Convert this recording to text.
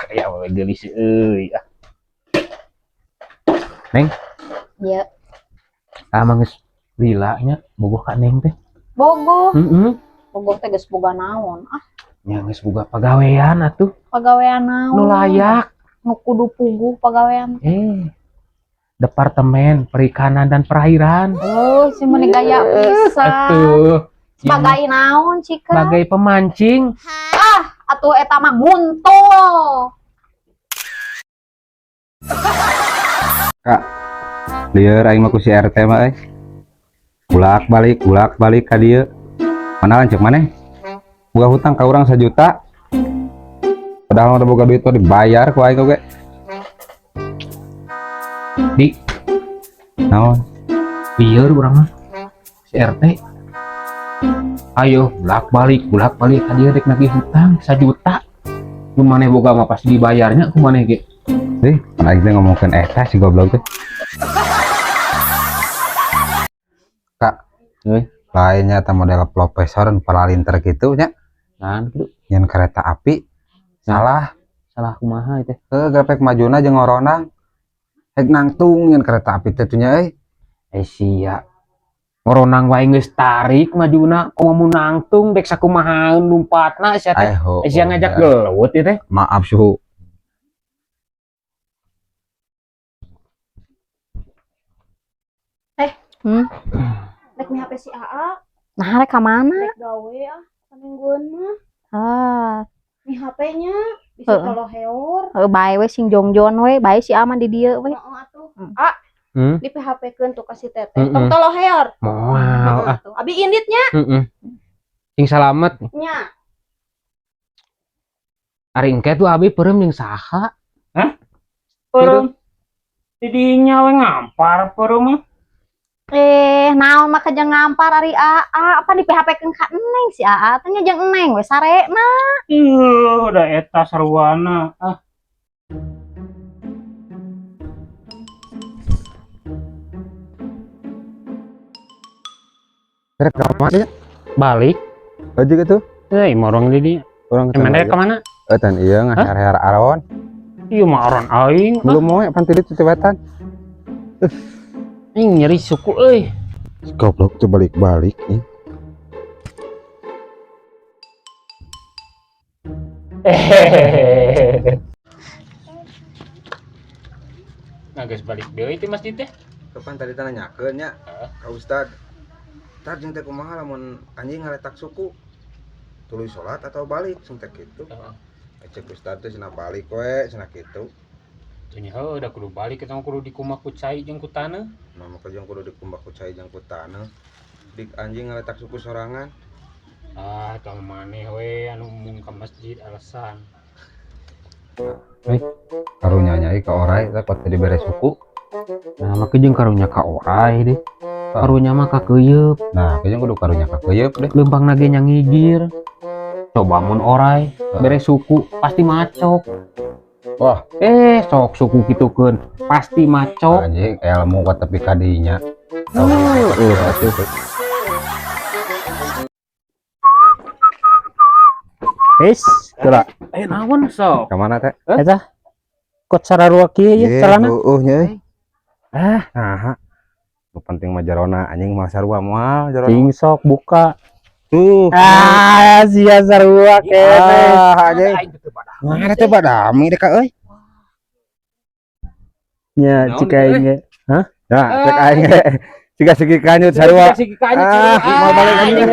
Ya awewe geulis euy. Ah. Neng, Iya. ah geus lila nya bogoh ka Neng teh. Bogoh. Heeh. Bogoh teh geus boga naon? Ah, Nya geus boga pagawean atuh. Pagawean naon? Nu layak. Nu kudu puguh pagawean. Departemen Perikanan dan Perairan. Oh, si meuni gaya pisan. Atuh. Sebagai naon, Cika? Sebagai pemancing. Ah, atuh eta mah nguntul. Kak, lieur aing mah ku si RT mah euy. Bulak balik ka dieu. Mana lanceuk maneh? Boga hutang ka urang 1 juta. Padahal mah boga duit mah dibayar ku aing oge. Di Naon? Lieur urang mah. Si RT. Ayo bulak balik ka dieu rek nagih hutang 1 juta. Nu maneh boga mah pasti dibayarnya ku maneh ge. Ih, pan aing teh ngomongkeun eta si goblok teh. Kak, Euy. Lainnya eta model profesor nu paralinter kitu nya, Nah, kitu. Nyeun kereta api. Salah, Salah kumaha ieu teh? Heuh, grepek majuna jeung ngoronang. Rek nangtung nyeun kereta api teh tuh nya euy. Eh sia. Ngoronang wae geus tarik majuna, komo mun nangtung dek sakumahaeun lumpatna sia teh. Eh, ho, Eh sia ngajak gelut ieu teh. Maaf suhu. Rek mi HP si AA, Nah, rek ka mana? Rek gawe ah, samingguan mah. Ah, Mi HP-nya bisa Heeh. toloheor. Heuh, bae we sing jongjon we, bae si aman di dieu we. Heeh atuh. Ah, di PHP-keun tuh ka si Teteh. Heeh. Tong toloheor. Moal ah. Atuh. Abi inditnya Heeh. Sing salamet. Nya. Ari engke tuh abi peureum jeung saha? Peureum. Didinya we ngampar peureum mah. Eh, naon mah kejeng ngampar ari AA, apa di PHP-keun ka Neng si AA teh nya jeung Neng we sarena. Ih, udah eta sarwana. Ah, Rek ka mana nya? Balik. Aja gitu. Eh, morong di dinya. Urang Emang rek ka mana? Eh, tan ieu ngaher-her aron. Ieu mah aron aing. Ah, Belum mau pan tadi titiwetan. aing nyeri suku euy. Goblok tuh balik-balik nih. Hehehe. Nah, geus balik deui ti masjid teh. Kapan tadi teh nanyakeun nya ka ustad. Tar jeung teh kumaha lamun anjing ngaletak suku? Tuluy salat atau balik sing teh kitu. Heeh. Cek ustad teh cenah balik we cenah kitu. Tuh nya heuh da kudu balik eta mah kudu dikumbah ku cai jeung ku taneuh. Nah, maka jeung kudu dikumbah ku cai jeung ku taneuh. Dik anjing ngaletak suku sorangan. Ah, tong maneh we anu mung ka masjid alasan. Karunya nyai ka orai teh kot dibere suku. Nah, make jeung karunya ka orai deh. Karunya mah ka keuyeup, Nah, kayaknya kudu karunya ka keuyeup deh. Leumpang ge nya ngigir. Coba mun orai bere suku pasti macok. Wah. Eh, sok suku kitukeun pasti macok. Anjing ilmu kuat tapi kadinya. Heeh, atuh. Wis, geura. Eh, naon sok? Ka mana teh? Eta kot sararua kieu ye celana. Heueuh nya euy. Ah, Nah, nu penting mah jarona anjing mah sarua moal jarona. Cing sok buka. Tuh. Ah, sia sarua kene. Ah, anjing. Nah, teh badami deh ka euy. Nya Naon cik teh, aing ge. Nah, cek aing ge. Siga segi kanyut sarua. Sigi kanyut Ah, sarua. mau balik anjing.